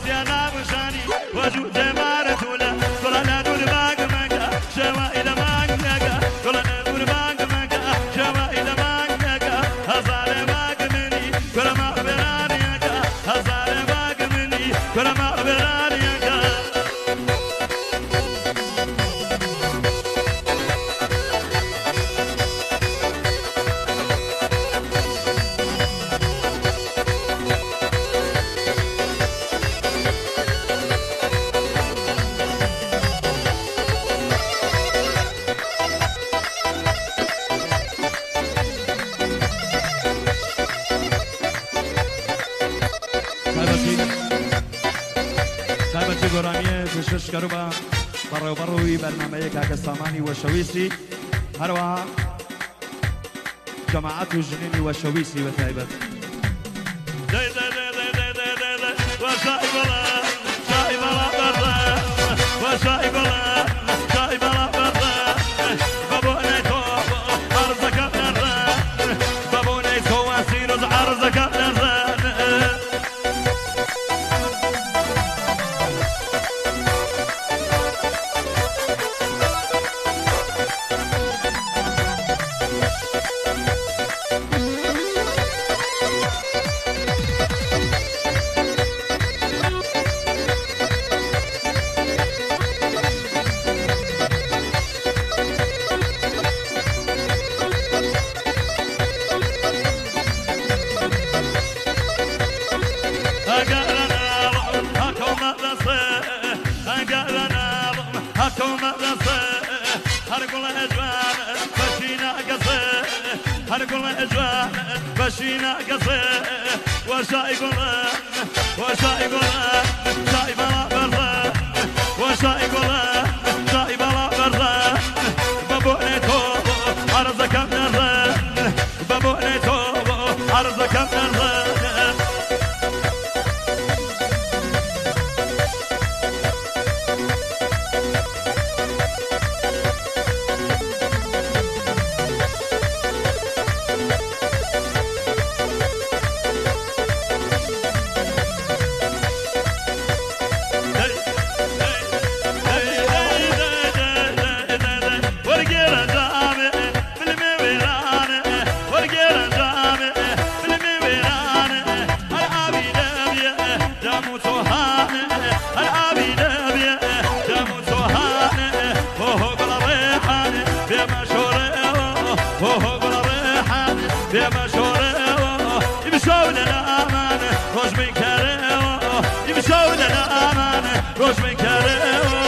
دەستیان نابشانی وەجوو دەمارە توولە گوڵە لە دوور باگمەکە شێوای لە مانگەکە گوڵە لە دوور باگمەکە شێوای لە مانگەکە هەزارێ باگمنی کورە ماڵ وێرانیەکە هەزارێ باگمنی کورە ماڵ وێرانیەکە. تایبەتی گۆرانیە پێشکەش کەرو بە بەڕێوبەڕووی بەرنامەیە کاکە سامانی وەشەویستی، هەروەها جەماعەت و ژنینی وەشەویستی بە تایبەت. دەی دەی دەی دەی دەی دەی دەی دەی وەشای بەڵا شای بەڵا بەڕە وەشای بەڵا شای بەڵا بەڕە بە بۆنەی تۆ عەرزەکەم نەڕە بە بۆنەی تۆ وەسیرۆز عەرزەکەم نەڕە. هەر گوڵە جوان بەشینا گەسێ وەشای گوڵە وەشای گوڵە شای بەڵا بەڕە وەشای گوڵە شای بەڵا بەڕە بە بۆنێ تۆ عەرزەکەم نەڕە بە بۆنێ تۆ عەرزەکەم نەڕە. روش من كاريو.